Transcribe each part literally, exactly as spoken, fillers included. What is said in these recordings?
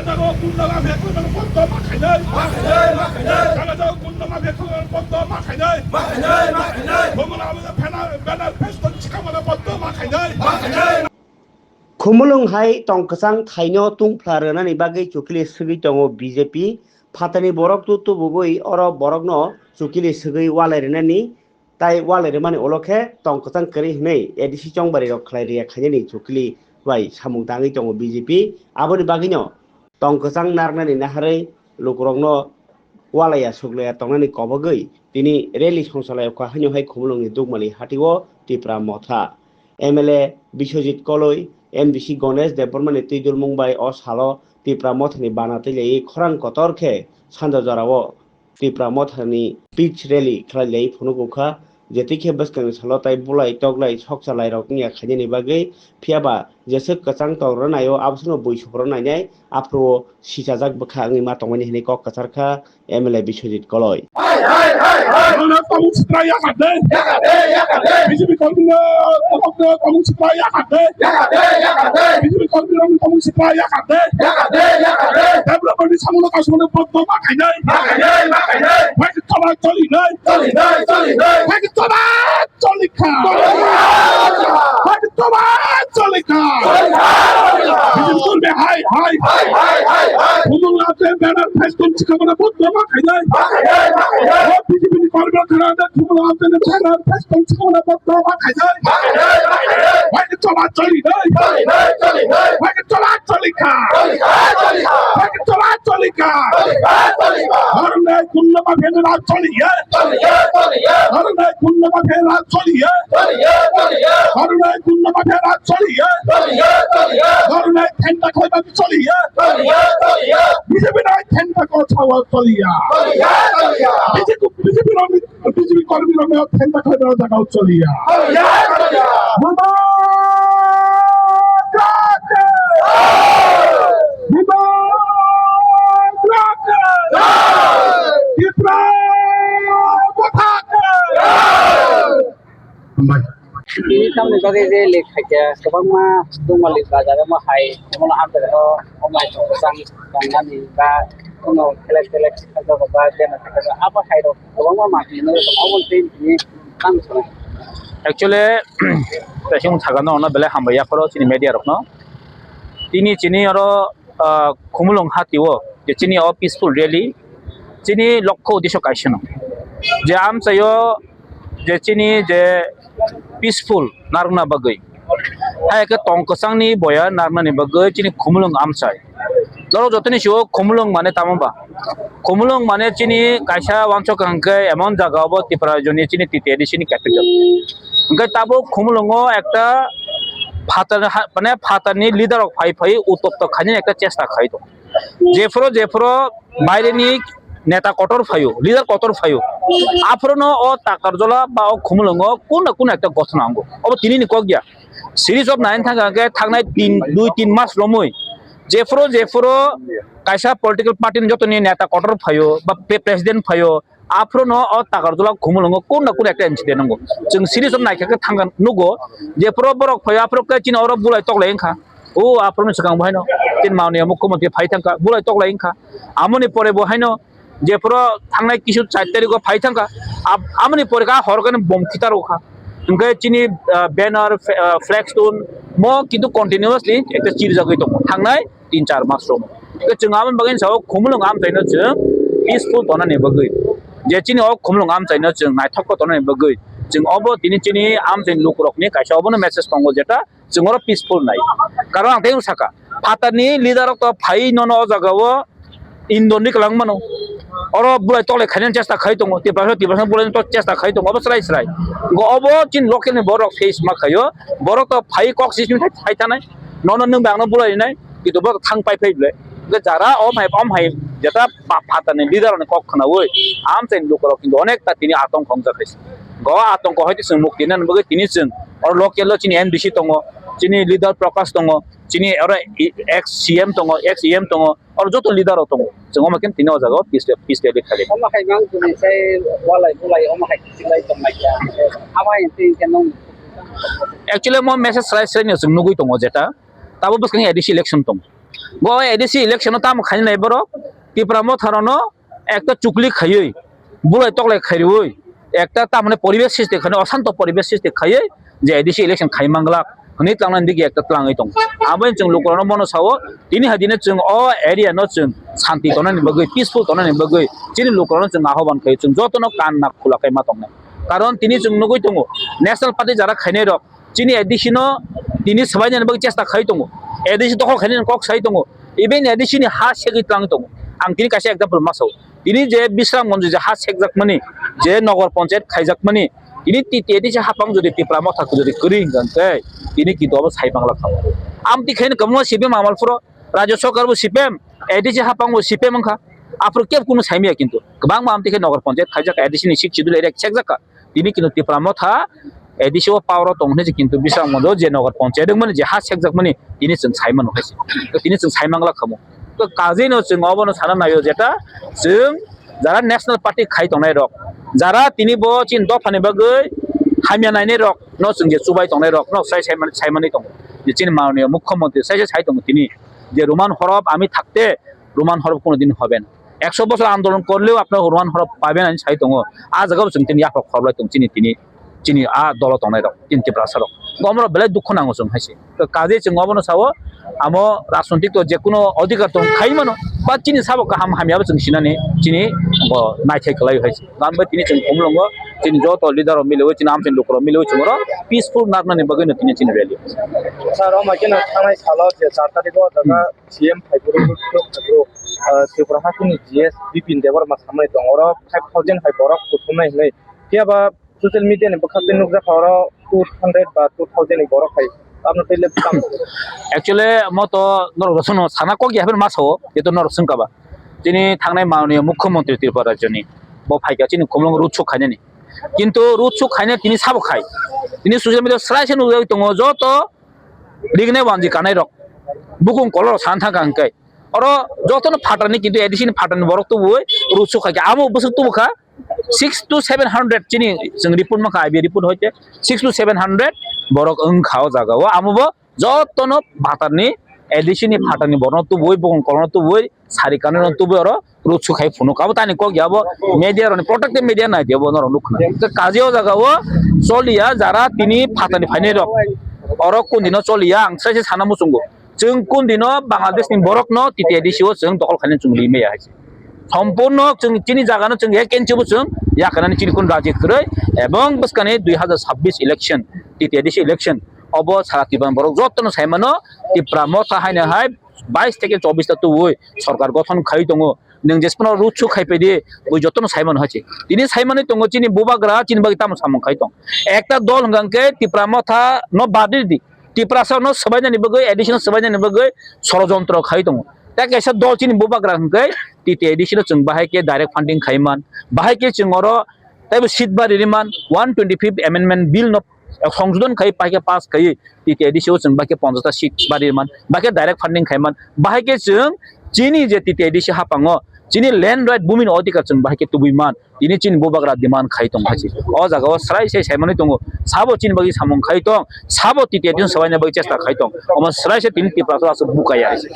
Jagao kunno ma bethok bondo ma khainai. Ma khainai, ma khainai. Jagao kunno ma bethok bondo ma khainai. Ma khainai, ma khainai. Khumulwng banner, banner, festo sikhamano bondo ma khainai. Ma khainai. Khumulwng hai tong kwchang thaino tungphla rwnani bagwi chukli swgwi tongo B J P. Phatarni borok tu tubugwi oro borokno chukli swgwi walai rwnani tai walai rwmani ulo khe tong kwchang kwrwi hwnwi A D C chongbari rok khlai rwya khainani chukli bai samung tangwi tongo B J P. Aboni bagwino tong kwchang narwknani naharwi lukurokno walaiya suklaiya tongnani kobogwi tini rally songchalaio kha haino hai Khumulwngni Dukmali hatio Tipra Motha M L A Biswajit Koloi, M D C Ganesh Debbarmani twidulmung bai o salo Tipra Mothani bana twilawi khorang kotor khe sanja jorao Tipra Mothani peace rally khlai lai phunuk wngkha, je twi khe bwskangni salo tai bulai toklai sokcha lairok wngya khainani bagwi, phiya ba jeswk kwchang tok rwnaio abosano bui suk rwnainai aphuru o sichajak bwkha wngwi ma tongmani hwnwi kok kwchar kha M L A Biswajit Koloi. Hai, hai, hai, hai. Ano tamung sitra yakar de. Yakar de, yakar de. B J P kormino, tamung sitra yakar de. Yakar de, yakar de. B J P kormino tamung sitra yakar de. Yakar de, yakar de. Development ni samung no kasumano bondo ma khainai. Ma khainai, ma khainai. Bai toba choli nai. Choli nai, choli nai. Bai toba choli kha. Choli kha. Bai toba choli kha. Choli kha, choli kha. B J P kormi hai, hai. Hai, hai, hai, hai. Khumulwng banner festo sikhamano bondo ma khainai. Ma khainai, ma khainai. O B J P ni kormi khana de Khumulwng banner festo sikhamano bondo ma khainai. Ma khainai, ma khainai. Bai toba choli nai. Choli nai, choli nai. Bai toba choli kha. Choli kha, choli kha. Bai toba choli kha. Choli kha, choli kha. Harnai kunno ma bhedbhav choliya. Choliya, choliya. Harnai kunno ma bhedbhav choliya. Choliya, choliya. Harnai kunno ma bhedbhav choliya. Choliya, choliya. Harnai thenda khaiba choliya. Choliya, choliya. B J P nai thenda ko chawa choliya. Choliya, choliya. B J P, B J P rok, B J P kormi rok thenda khaiba jagao choliya. Choliya, choliya. Buba Jai! Buba Jai! Jai! Tipra Motha Jai! Hambai. Tini tamni bagwi je lek khaikha kwbangma Dukmali bazar omo hai omono amtwk o omai tongsa tongmani ba omo khelek khelek khaijak ba jena khaijak abo hai rok kwbangma manwi no omo tei tini tang sanai. Actually, kaisa wng sakha no, ono belai hambai yaphoro chini media rokno. Tini chini oro, ah, Khumulwng hatio je chini o peaceful rally, chini lokho uddesho kaisa no. Je amchaio je chini je peaceful narwkna bagwi. Hai khe tong kwchangni boya narwknani bagwi chini Khumulwng amchai. Norok jotoni sio Khumulwng mane tamo ba? Khumulwng mane chini kaisa wansok hwnkhe emon jaga obo Tripura rajyoni chini T T A D C ni capital. Hwnkhe tabuk Khumulwngo ekta phatar ha-, mane phatarni leader rok phai phai utopto khainani ekta chesta khai tongo. Jephuru jephuru baireni neta kotor phaio, leader kotor phaio, aphuru no o Takarjala ba o Khumulwngo kun na kun ekta gothona wngo. Obo tini ni kok ya. Series of nine thang hwnkhe thangnai tin, dui tin mas romwi jephuru jephuru kaisa political party ni jotoni neta kotor phaio ba pre-, president phaio, aphuru no o Takarjala Khumulwngo kun na kun ekta incident wngo. Chwng series of naikha khe thangkha nugo, jephuru borok phaio aphuru khe chini oro bulai toklai wngkha. O aphuru ni swkang bo haino chini manliya mukhyamantri phai thangkha, bulai toklai wngkha. Amoni pore bo haino jephuru thangnai kisu char tarikh o phai thangkha, ab-, amoni pore kha hor khe bom khitar rokha. Hwnkhe chini, ah, banner, f-, ah, flex tun mo kintu continuously ekta chirjagwi tongo thangnai tin char mas rok. Hwnkhe chwng aboni bagwi sao Khumulwng amchaino chwng peaceful tonani bagwi, je chini o Khumulwng amchaino chwng naithok khe tonani bagwi chwng obo tini chini amchaini lukurokni kaisa obono message tongo jeta chwng oro peaceful nai. Karon ang tei sakha, phatarni leader rok to phai nono o jaga o indon ni kwlangmano. Oro bulai toklai khainani chesta khai tongo, Tiprasa, Tiprasa bulai to chesta khai tongo, obo srai srai. Go obo chini local ni borok face ma khaio, borok to phai kok system thai, thai thanai, nono nwng bai angno bulai rinai, kintu borok thang pai phai bwle. Go jara om hai, om hai, jeta pha-, phatarni leader rokni kok khnaui, amchaini lukurok kintu onek ta tini atongkho wngjak hai. Go atongkho hai twi chwng mukti nani bagwi tini chwng oro local o chini M D C tongo, chini leader Prakash tongo, chini oro i-, ex C M tongo, ex E M tongo, oro joto leader rok tongo. Chwng omo khe tini o jaga o peace, peace rally khaidi. Omo hai mang tini sai walai bulai omo hai kichilai tong lai ya. Abo hai tini khe nung. Actually, mo message srai srai no chwng nugui tongo jeta. Tabo bwskang A D C election tongo. Bo A D C election no tamo khainai borok, Tipra Motha rok no ekta chukli khaiwi, bulai toklai khairwi, ekta tamone poribesh srishti khainai, osanto poribesh srishti khaiwi, je A D C election khai manglak hwnwi tlangnani digi ekta tlangwi tongo. Aboni chwng lukurokno bono sao, tini hai dino chwng o area no chwng santi tongnani bagwi, peaceful tongnani bagwi chini lukurokno chwng ahoban khai chwng jotono kan nak khula khai ma tongnai. Karon tini chwng nugwi tongo, National Party jara khainai rok chini A D C no tini swbainani bagwi chesta khai tongo, A D C dokhol khainani kok sai tongo, even A D C ni ha segwi tlang tongo. Ang tini kaisa example ma sao. Tini je Bisramganj je ha sekjakmani, je Nogor Panchayat khaijakmani, tini T T A D C hapang jodi Tipra Motha jodi kwrwi hwnkha hwnkhe, tini kintu abo sai manglak kha. Amtwi khaino kwbangma C P M Amalpuro, Rajya Sarkar bo C P M, A D C hapang bo C P M wngkha. Aphuru kebo kunu saimaya kintu. Kwbangma amtwi khe Nogor Panchayat khaijak, A D C ni Sixth Schedule area sekjak kha. Tini kintu Tipra Motha A D C o power o tong hwnwi se kintu Bisramganj o je Nogor Panchayat wngmani, je ha sekjakmani, tini chwng sai mano hai se. Tini chwng sai manglak kha mo. To kajino chwng obono sana naio jeta chwng jara National Party khai tongnai rok, jara tini bo chini dophani bagwi hamya nainai rok no chwng je chubai tongnai rok no sai sai mani, sai mani tongo. Je chini mananiya mukhyamantri sai sai sai tongo tini je Roman horop ami thakte Roman horop kono din hoben. Ekso bosor andolon korleo apnai Roman horop paben ani sai tongo. A jaga bo chwng tini yaphak khorlai tong chini tini chini a dolo tongnai rok, chini Tiprasa rok. Omorok belai dukhu nango chwng hai se. To kaje chwng obono sao, amo rajnitik to je kuno adhikar tong khai mano, ba chini sabo kaham hamya bo chwng sinani chini bo naithai kwlai hai se. Gan bai tini chwng khumlongo, chini joto leader rok miliwi, chini amchini lukurok miliwi chwng oro peaceful narnani bagwi no tini chini rally. Sir, o maikhe no thangnai salo je char tarikh o jaga C M phaiphuru, phaiphuru, ah, Tripura hasteni G S Bipin Debbarma samani tongo, oro five thousand hai borok kuthumnai hinwi. Phiya ba social media ni bwkhak tei nukjakha oro two hundred ba two thousand ni borok hai. Abno tei le tamo. Actually, mo to norok sono sana kok ya ma sao, jeto norok swngkha ba. Chini thangnai mananiya mukhyamantri Tripura rajyoni. Bo phaikha chini khumlung rutsuk khainani. Kintu rutsuk khaina tini sabo khai. Tini social media srai se nukjagwi tongo joto rignai wanji kanai rok. Bukung kolor san thangkha hwnkhe. Oro jotono phatarni kintu A D C ni phatarni borok tubui rutsuk khai kha. Amo bwswk tubukha six to seven hundred chini chwng report mankha I B report hoite six to seven hundred borok wngkha o jaga o. Amo bo jotono phatarni A D C ni phatarni borokno tubui bukung kolorno tubui sari kanwi no tubui oro rutsuk khai phunuk. Abo tani kok ya bo media rokni protected media nai de bo norok nukha. Te kaje o jaga o choliya jara tini phatani phainai rok. Oro kundino choliya ang sai se sana muchungo. Chwng kundino Bangladesh ni borok no T T A D C o chwng dokol khainai chwng ri maya hai se. Sompurno chwng chini jaga no chwng ek inch bo chwng yakarani chini kun raji kwrwi ebong bwskani dui hazar sabbish election T T A D C election obo sara Tripura borok jotono sai mano Tipra Motha haino hai bais theke chobbish ta tubui sorkar gothon khai tongo. Nwng jesphano rutsuk khai pedi, bui jotono sai mano hai se. Tini sai manwi tongo chini bubagra, chini bagwi tamo samung khai tong. Ekta dol hwnkha hwnkhe Tipra Motha no bad ridi. Tiprasa no swbainani bagwi, A D C no swbainani bagwi sorojontro khai tongo. Tei kaisa dol chini bubagra hwnkhe T T A D C no chwng bahai khe direct funding khai man. Bahai khe chwng oro teibo seat bari ri man, one twenty-fifth amendment bill no Songsodon khai, pai khe pass khai, T T A D C o chwng bai khe ponchash ta seat bari man, bai khe direct funding khai man, bai khe chwng chini je T T A D C hapango chini land right, bumi ni odhikar chwng bai khe tubui man, tini chini bubagra demand khai tong hai se. O jaga o srai sai sai manwi tongo, sabo chini bagwi samung khai tong, sabo T T A D C swbaina bagwi chesta khai tong, omo srai se tini Tiprasa aswk bukaya hai se.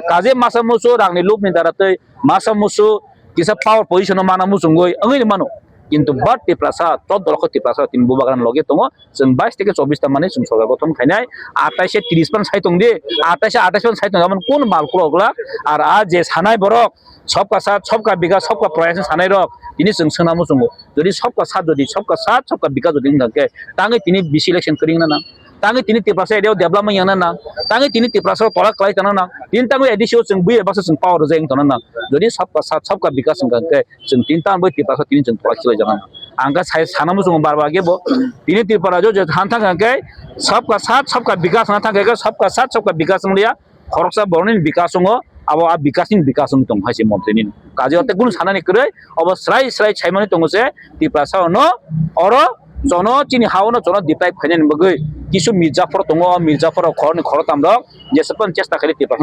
Kaje masa musu rang ni lob ni dara tei masa musu kisa power position o mana muchungwi wngwi mano. Kintu but Tiprasa, tot dolok Tiprasa tini bubagra loge tongo. Chwng bais theke chobbish ta manwi chwng sorkar gothon khainai. Atais se tris pan sai tong di, atais se atais pan sai tong di, aboni kun mal kula kula. Ar a je sanai borok, sobka saath, sobka bikas, sobka prayas sanai rok, tini chwng swngna muchungo. Jodi sobka saath, jodi sobka saath, sobka bikas jodi wngkha khe, tangwi tini bisi election kwrwngna nang. Tangwi tini Tiprasa area o development yangna nang. Tangwi tini Tiprasa o tola kwlai tongna nang. Tini tangwi A D C o chwng buya baksa chwng power rwjai wng tongna nang. Jodi sobka saath, sobka bikas wngkha khe, chwng tin tan bai Tiprasa tini chwng tola khilai jana. Ang khe sai sana muchungo bar bar khe bo tini Tripura jo je than thang khe sabka saath sabka bikas na thang khe sabka saath sabka bikas wng liya, khoroksa boroni bikas wngo, abo a bikas ni bikas wng tong hai se montri ni kaje ote kunu sanani kwrwi obo srai srai saimani tongo se Tiprasa no oro jono chini ha o no jono deprive khainani bagwi kisu Mirjapur tongo, o Mirjapur rok khoroknwi khoroktam rok jesa phano chesta khaidi Tiprasa